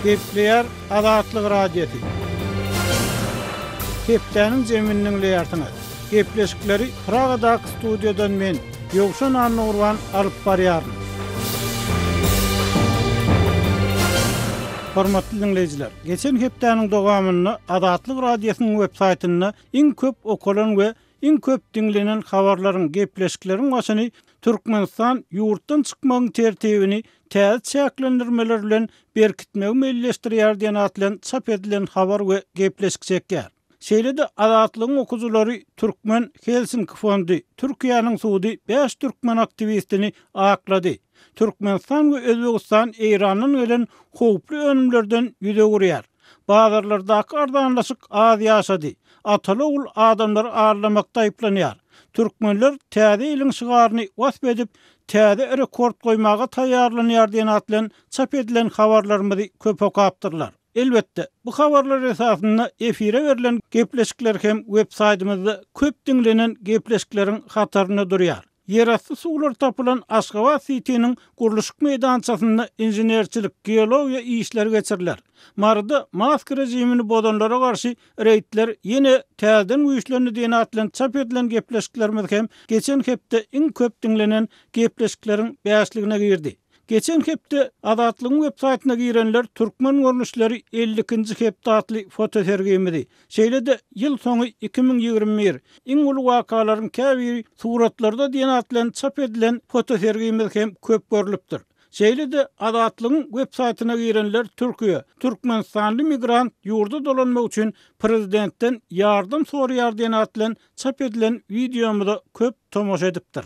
Gepleýär Azatlyk Radiosy. Hepdäniň jemini diňleýärsiňiz. Gepleşikleri Pragadaky studiýadan men, Ýowşan Annagurban alyp barýaryn. Hormatly diňleýjiler, geçen hepdäniň dowamynda Azatlyk Radiosynyň websaýtynda iň köp okalan we Iň köp diňlenen habarlaryň, gepleşikleriň başyny Türkmenistan ýurtdan çykmagyň tertibini täze çäklendirmeler bilen berkitmegi meýilleşdirýär diýen at bilen çap edilen habar we gepleşik çekýär. Şeýle-de Azatlygyň okyjylary Türkmen Helsinki fondy, Türkiýäniň sudy bäş türkmen aktiwistini aklady, Türkmenistan we Özbegistan Eýrandan gelen howply önümlerden ýüz öwürýär, Bazarlardaky arzanlaşyk az ýaşady. Ataly-ogul adamlary aldamakda aýyplanýar. Türkmenler Täze ýylyň şygaryny wasp edip, täze rekord goýmaga taýýarlanýar diýen at bilen çap edilen habarlarymyzy köp okapdyrlar. Elbetde, bu habarlar esasynda efire berlen gepleşikler hem websaýtymyzda köp diňlenen gepleşikleriň hatarynda durýar. Ýerasty suwlar tapylan Aşgabat sitiniň gurluşyk meýdançasynda inženerçilik, geologiýa işleri geçiriler. Maryda maska režimini bozanlara garşy reýdler ýene täzeden güýçlendi diýen at bilen çap edilen gepleşiklerimiz hem geçen hepde iň köp diňlenen gepleşikleriň bäşligine girdi. Geçen hepde Azatlygyň websaýtyna girenler Türkmen görnüşleri 52-nji hepde atly fotosergimizi, şeýle-de Ýyl soňy 2021, iň uly wakalaryň käbiri suratlarda diýen at bilen çap edilen fotosergimiz hem köp görlüpdir. Şeýle-de Azatlygyň websaýtyna girenler Türkiýe, Türkmenistanly migrant ýurda dolanmak üçin prezidentden ýardam soraýar diýen at bilen çap edilen wideomyza köp tomaşa edipdir.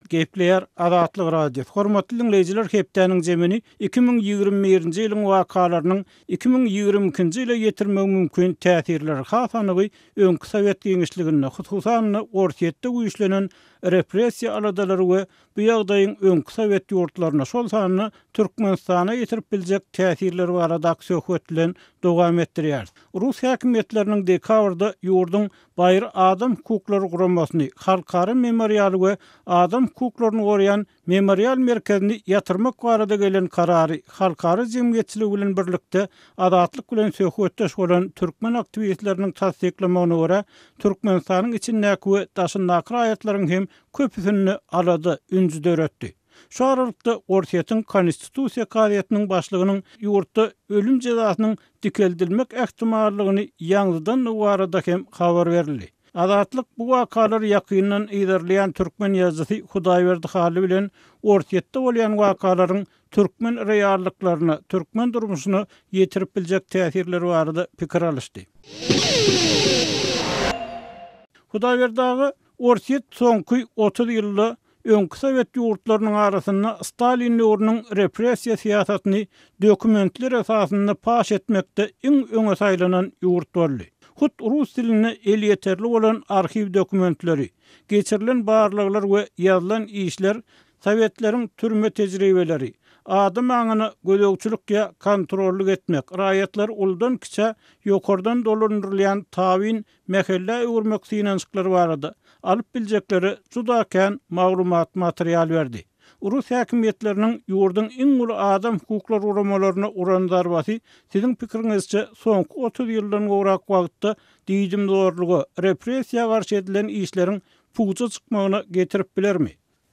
Gepleýär Azatlyk Radiosy. Hormatly diňleýjiler hepdäniň jemini 2021-nji ýylyň wakalarynyň 2022-nji ýyla ýetirmegi mümkin täsirleri, has anygy öňki sowet giňişliginde, hususan-da Orsýetde güýçlenen repressiýa aladalary we bu ýagdaýyň öňki sowet ýurtlaryna, şol sanda Türkmenistana ýetirip biljek täsirleri baradaky söhbet bilen dowam etdirýäris. Rus häkimiýetleriniň dekabrda ýurduň Baýry adam hukuklary guramasyny, Halkara memorialy we adam hukuklaryny goraýan Memorial merkezini ýatyrmak barada gelen karary halkara jemgyýetçiligi bilen birlikde Azatlyk bilen söhbetdeş bolan türkmen aktiwistleriniň tassyklamagyna görä, Türkmenistanyň içindäki we daşyndaky raýatlaryň hem köpüsinde alada, ünji döretdi. Şu aralykda, Orsýetiň Konstitusiýa kazyýetiniň başlygynyň ýurtda ölüm jezasynyň dikeldilmek ähtimallygyny ýaňzydandygy barada hem habar berildi. Azatlyk bu wakalary ýakyndan yzarlaýan türkmen ýazyjysy Hudaýberdi Hally bilen Orsýetde bolýan wakalaryň türkmen reallyklaryna, türkmen durmuşyna ýetirip biljek täsirleri barada pikir alyşdy. Hudaýberdi aga, Orsýet soňky 30 ýylda öňki sowet ýurtlarynyň arasynda Stalin döwrüniň repressiýa syýasatyny dokumentler esasynda paş etmekde iň öňe saýlanan ýurt boldy. Hut rus dilinde elýeterli bolan arhiw dokumentleri, geçirilen barlaglar we ýazylan işler sowetleriň türme tejribeleri, adam aňyna gözegçilik ýa kontrollyk etmek, raýatlary uludan-kiçä ýokardan dolandyrylýan tabyn mähellä öwürmek synanyşyklary barada alyp biljeklere juda kän maglumat material berdi. Rus häkimiýetleriniň ýurduň iň uly adam hukuklary guramalaryna uran zarbasy siziň pikiriňizçe soňky 30 ýyldan gowrak wagtda diýdimzorluga, repressiýa garşy edilen işleriň puja çykmagyna getirip bilermi?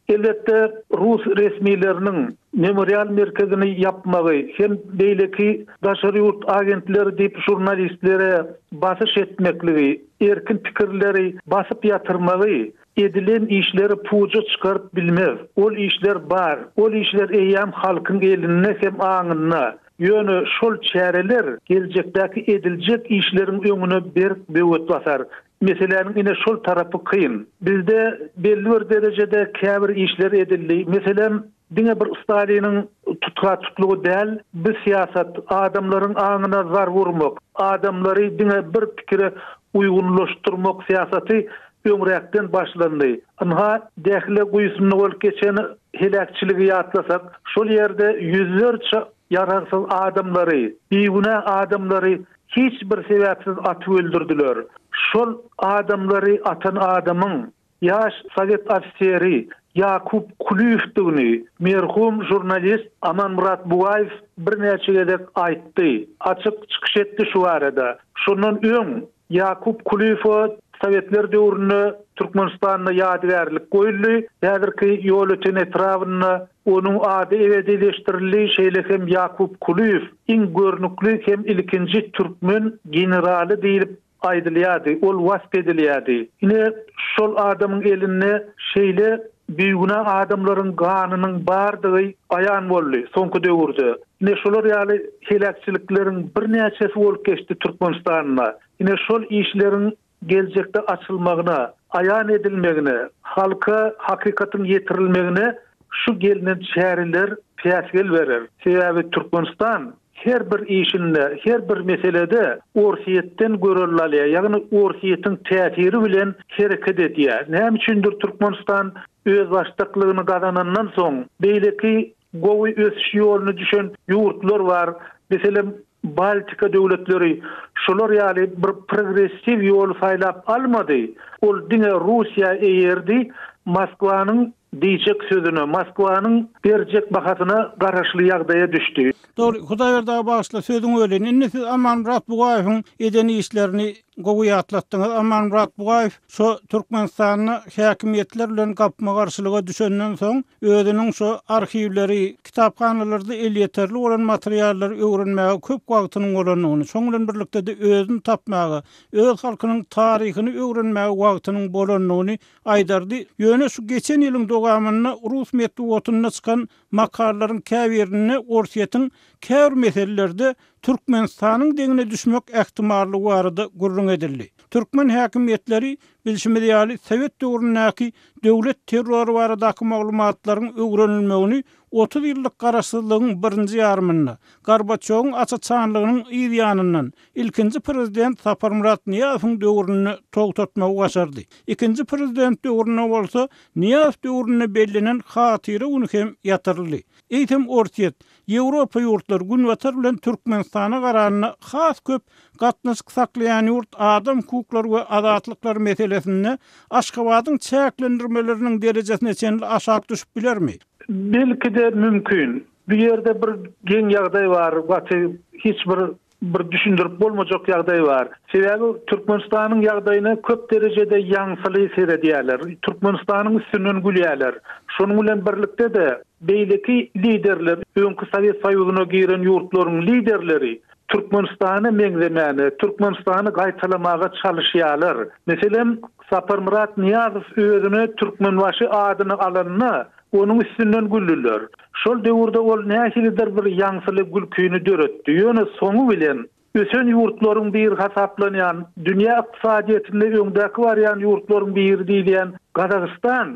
Elbetde, rus resmileriniň Memorial merkezini ýapmagy hem beýleki daşary ýurt agentleri diýip žurnalistlere basyş etmekligi, erkin pikirleri basyp ýatyrmagy edilen işleri puja çykaryp bilmez. Ol işler bar, ol işler eýýäm halkyň elinde hem aňynda. Ýöne şol çäreler geljekdäki ediljek işleriň öňüne berk böwet basar. Meseläniň ine şol tarapy kyn. Bizde belli bir derejede käbir işler edildi. Meselem, diňe bir Staliniň tutha-tutlugy däl, bu syýasat, adamlaryň aňyna zarba urmak, adamlary diňe bir pikire uýgunlaşdyrmak syýasaty öňräkden başlandy. Ynha, Dähle guýusynda bolup geçen heläkçiligi ýatlasak, şol ýerde ýüzlerçe Ýaragsyz adamlary, bigünä adamlary hiç bir sebäpsiz atyp öldürdiler. Şol adamlary atan adamyň, ýaş sowet ofiseri. Ýakup Kulyýewdigini merhum žurnalist Amanmyrat Bugaýew birnäçe gezek aýtdy, açyk çykyş etdi şu barada. Şondan öň Ýakup Kulyýewe sowetler döwründe Türkmenistanda ýadygärlik goýuldy. Häzirki Ýolöten etrabynda onuň ady ebedileşdirildi. Şeýle hem Ýakup Kulyýew iň görnükli hem ilkinji türkmen generaly diýlip aýdylýardy, ol wasp edilýärdi. Ine, şol adamyň elinde şeýle bigünä adamlaryň ganynyň bardygy aýan boldy soňky döwürde. Ine, şolar ýaly heläkçilikleriň birnäçesi bolup geçdi Türkmenistanda. Ine, şol işleriň geljekde açylmagyna, aýan edilmegine, halka hakykatyň ýetirilmegine şu gelnen çäreler päsgel berer. Sebäbi Türkmenistan her bir işinde, her bir meselede Orsýetden görelde alýar, ýagny Orsýetiň täsiri bilen hereket edýär. Näme üçindir Türkmenistan özbaşdaklygyny gazanandan soň, beýleki gowy ösüş ýoluna düşen ýurtlar bar, meselem, Baltika döwletleri şolar ýaly bir progressiw ýoly saýlap almady, ol diňe Russiýa eýerdi, Moskwanyň diýjek sözüne, Moskwanyň berjek bahasyna garaşly ýagdaýa düşdi. Dogry, Hudaýberdi aga bagyşla sözüňi böleýin. Indi siz Amanmyrat Bugaýewiň eden işlerini gowy ýatlatdyňyz. Amanmyrat Bugaýew şo Türkmenistanda häkimiýetler bilen gapma-garşylyga düşenden soň özüniň şo arhiwleri, kitaphanalarda elýeterli bolan materiallary öwrenmäge köp wagtynyň bolandygyny, şoň bilen birlikde-de özüni tapmaga, öz halkynyň taryhyny öwrenmäge wagtynyň bolandygyny aýdardy. Ýöne şu geçen ýylyň dowamynda rus metbugatynda çykan makalalaryň käbirinde Orsýetiň käbir meselelerde Türkmenistanyň deňine düşmek ähtimallygy barada gürrüň edildi. Türkmen häkimiýetleri, bilşimiz ýaly, sowet döwründäki döwlet terrory baradaky maglumatlaryň öwrenilmegini 30 ýyllyk garaşsyzlygyň birinji ýarymynda, Gorbaçýowyň aç-açanlygynyň yz ýanyndan, ilkinji prezident Saparmyrat Nyýazowyň döwründe togtatmagy başardy. Ikinji prezident döwründe bolsa Nyýazow döwründe bellenen Hatyra güni hem ýatyryldy. Eýsem Orsýet, Ýewropa ýurtlary Günbatar bilen Türkmenistana garanda has köp gatnaşyk saklaýan ýurt adam hukuklary we azatlyklary meselesinde Aşgabadyň çäklendirmeleriniň derejesine çenli aşak düşüp bilermi? Belki-de mümkin. Bu ýerde bir geň ýagdaý bar, gaty hiç bir bir düşündirip bolmajak ýagdaý bar. Sebäbi Türkmenistanyň ýagdaýyna köp derejede ýaňsyly seredýärler. Türkmenistanyň üstünden gülýärler. Şonuň bilen birlikde-de beýleki liderler, öňki Sowet Soýuzyna giren ýurtlaryň liderleri Türkmenistana meňzemäne, Türkmenistany gaýtalamaga çalyşýarlar. Meselem, Saparmyrat Nyýazow özüne Türkmenbaşy adyny alanda, Onuň üstünden güldüler. Şol döwürde ol nähilidir bir ýaňsyly gülkini döretdi. Ýöne soňy bilen, ösen ýurtlaryň biri hasaplanýan, dünýä ykdysadyýetinde öňdäki barýan ýurtlaryň biri diýilýän Gazagystan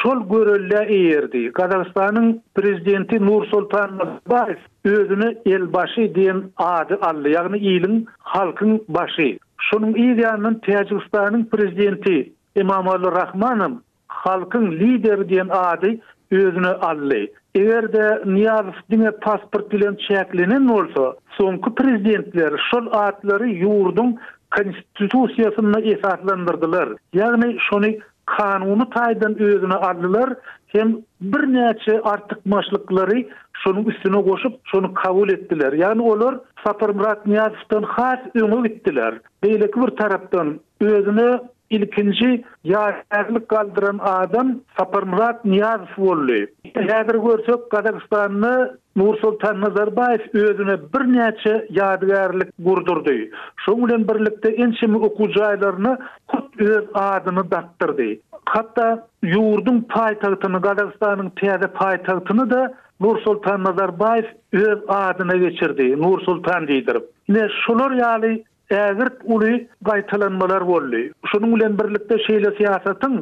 şol göreldä eýerdi. Gazagystanyň prezidenti Nursultan Nazarbaýew özüne Elbaşy diýen ady aldy, ýagny iliň, halkyň başy. Şonuň yz ýanyndan Täjigistanyň prezidenti Emomali Rahmanam Halkyň Lideri diýen ady özüne aldy. Eger-de Nyýazow diňe pasport bilen çäklenen bolsa, soňky prezidentler şol atlary ýurduň Konstitusiýasynda esaslandyrdylar, ýagny şony kanuny taýdan özüne aldylar hem birnäçe artykmaçlyklary şonuň üstüne goşup, şony kabul etdiler. Ýagny olar Saparmyrat Nyýazowdan has öňe gitdiler. Beýleki bir tarapdan, özüne Ilkinji ýadygärlik galdyran adam Saparmyrat Nyýazow boldy. Häzir görsek, Gazagystanda Nursultan Nazarbaýew özüne birnäçe ýadygärlik gurdurdy. Şonuň bilen birlikde ençeme okuw jaýlaryna hut öz adyny dakdyrdy. Hatda ýurduň paýtagtyny, Gazagystanyň täze paýtagtyny-da Nursultan Nazarbaýew öz adyna geçirdi, Nursultan diýdirip. Ine, şular ýaly Ägirt uly gaýtalanmalar boldy. Şunuň bilen birlikde şeýle syýasatyň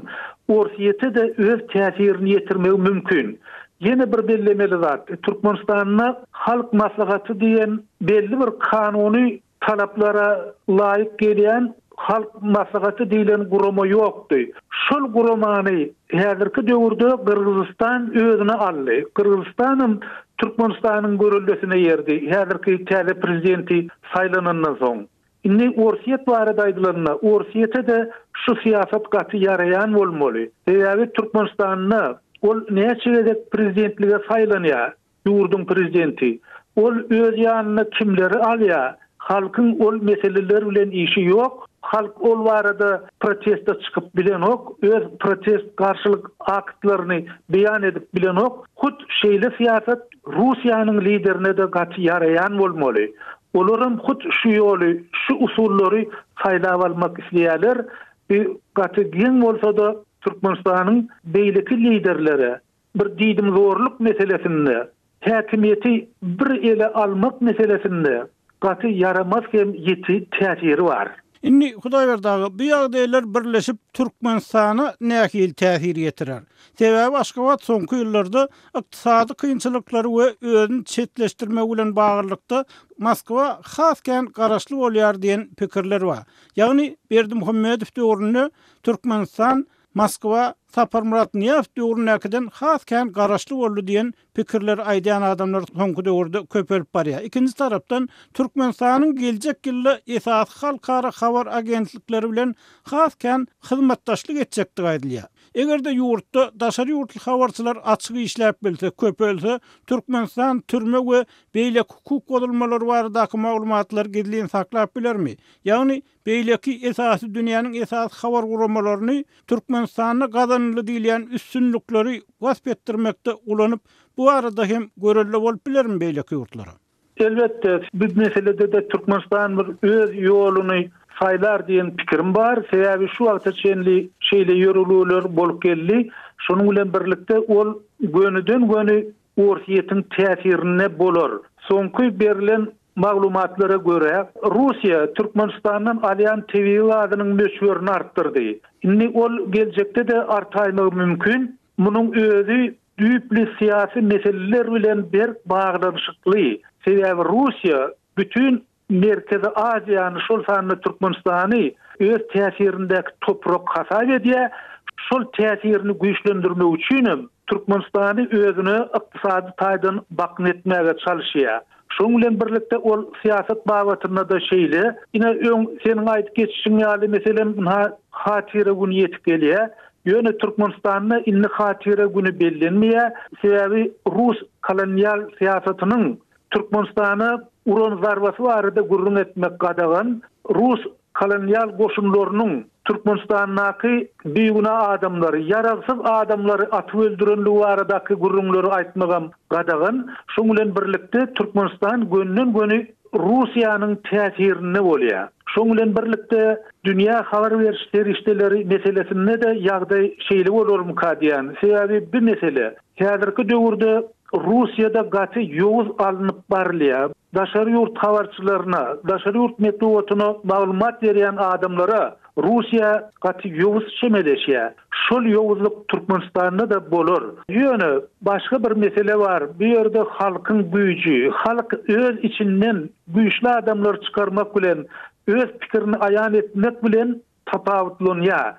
Orsýete-de öz täsirini ýetirmegi mümkin. Ýene bir bellemeli zat, Türkmenistanda Halk Maslahaty diýen belli bir kanuny talaplara laýyk gelýän Halk Maslahaty diýlen gurama ýokdy. Şol guramany häzirki döwürde Gyrgyzystan özüne aldy. Gyrgyzystanam Türkmenistanyň göreldesine eýerdi, häzirki täze prezidenti saýlanandan soň. Indi Orsýet barada aýdylanda, Orsýete-de şu syýasat gaty ýaraýan bolmaly. Sebäbi Türkmenistanda. Ol näçe gezek prezidentlige saýlanýar, ýurduň prezidenti. Ol öz ýanyna kimleri alýar? Halkyň ol meseleler bilen işi ýok. Halk ol barada proteste çykyp bilenok, öz protest garşylyk aktlaryny beýan edip bilenok. Hut şeýle syýasat Russiýanyň liderine-de gaty ýaraýan bolmaly. Olaram hut şu ýoly, şu usullary saýlap almak isleýärler. Bu gaty geň bolsa-da, Türkmenistanyň beýleki liderlere bir diýdimzorluk meselesinde, häkimiýeti bir ele almak meselesinde gaty ýaramaz hem ýiti täsiri bar. Indi, Hudaýberdi aga, bu ýagdaýlar birleşip Türkmenistana nähili täsir ýetirer? Sebäbi Aşgabat soňky ýyllarda ykdysady kynçylyklary we özüni çetleşdirmegi bilen baglylykda Moskwa has kän garaşly bolýar diýen pikirler bar. Ýagny Berdimuhamedow döwründe Türkmenistan Moskwa Saparmyrat Nyýazow döwründäkiden has kän garaşly boldy diýen pikirleri aýdýan adamlar soňky döwürde köpelip barýar. Ikinji tarapdan, Türkmenistanyň geljek ýylda esasy halkara habar agentlikleri bilen has kän hyzmatdaşlyk etjekdigi aýdylýar. Eger-de ýurtda daşary ýurtly habarçylar açyk işläp bilse, köpelse, Türkmenistan türme we beýleki hukuk bozulmalary baradaky maglumatlary gizlin saklap bilermi? Ýagny, beýleki esasy dünýäniň esasy habar guramalaryny Türkmenistanda gazanyldy diýilýän üstünlikleri wasp etdirmekde ulanyp, bu barada hem görelde bolup bilermi beýleki ýurtlara? Elbetde, bu meselede-de Türkmenistan bir öz ýoluny saýlar diýen pikirim bar. Sebäbi şu wagta çenli şeýle ýörelgeler bolup geldi. Şonuň bilen birlikde ol gönüden-göni Orsýetiň täsirinde bolar. Soňky berlen Maglumatlara görä, Russiýa Türkmenistandan alýan tebigy gazynyň möçberini artdyrdy. Indi ol geljekde-de artaýmagy mümkin. Munuň özi düýpli syýasy meseleler bilen berk baglanyşykly. Sebäbi Russiýa bütin Merkezi Aziýany, şol sanda Türkmenistany öz täsirindäki toprak hasap edýär. Şol täsirini güýçlendirmek üçinem Türkmenistany özüne ykdysady taýdan bakna etmäge çalyşýar. Şonuň bilen birlikde ol syýasat babatynda-da şeýle. Ine, öň seniň aýdyp geçişiň ýaly, meselem, ynha, Hatyra güni ýetip gelýär. Ýöne Türkmenistanda indi Hatyra güni bellenmeýär. Sebäbi rus kolonial syýasatynyň Türkmenistana uran zarbasy barada gürrüň etmek gadagan. Rus kolonial goşunlarynyň Türkmenistandaky bigünä adamlary, ýaragsyz adamlary atyp öldürenligi baradaky gürrüňleri aýtmagam gadagan. Şoň bilen birlikde Türkmenistan gönden-göni Russiýanyň täsirinde bolýar. Şoň bilen birlikde dünýä habar beriş serişdeleri meselesinde-de ýagdaý şeýle bolarmyka diýýän. Sebäbi bu mesele häzirki döwürde Russiýada gaty ýowuz alnyp barylýar. Daşary ýurt habarçylaryna, daşary ýurt metbugatyna maglumat berýän adamlara Russiýa gaty ýowuz çemeleşýär. Şol ýowuzlyk Türkmenistanda-da bolar. Ýöne başga bir mesele bar, bu ýerde halkyň güýji, halk öz içinden güýçli adamlary çykarmak bilen, öz pikirini aýan etmek bilen tapawutlanýar.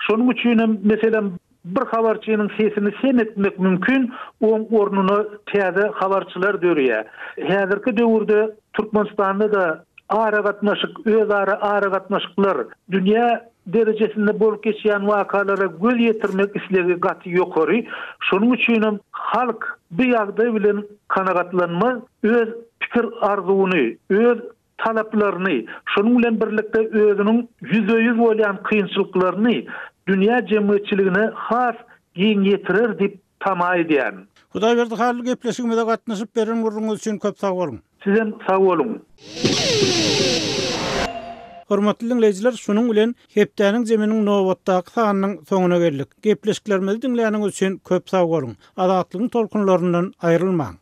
Şonuň üçinem, meselem, bir habarçynyň sesini sem etmek mümkin, oň ornuna täze habarçylar döreýär. Häzirki döwürde Türkmenistanda-da aragatnaşyk, özara aragatnaşyklar, dünýä derejesinde bolup geçýän wakalara göz ýetirmek islegi gaty ýokary. Şonuň üçinem halk bu ýagdaý bilen kanagatlanmaz, öz pikir-arzuwyny, öz talaplaryny, şonuň bilen birlikde özüniň ýüzbe-ýüz bolýan kynçylyklaryny dünýä jemgyýetçiligine has giň ýetirer diýip tama edýärin. Hudaýberdi Hally gepleşigimize gatnaşyp beren gürrüňiňiz üçin köp sag boluň. Sizem sag boluň. Hormatly diňleýjiler şunuň bilen hepdäniň zeminiň nobatdaky sanynyň soňuna geldik. Gepleşiklerimizi diňläniňiz üçin köp sag boluň. Azatlygyň tolkunlaryndan aýrylmaň.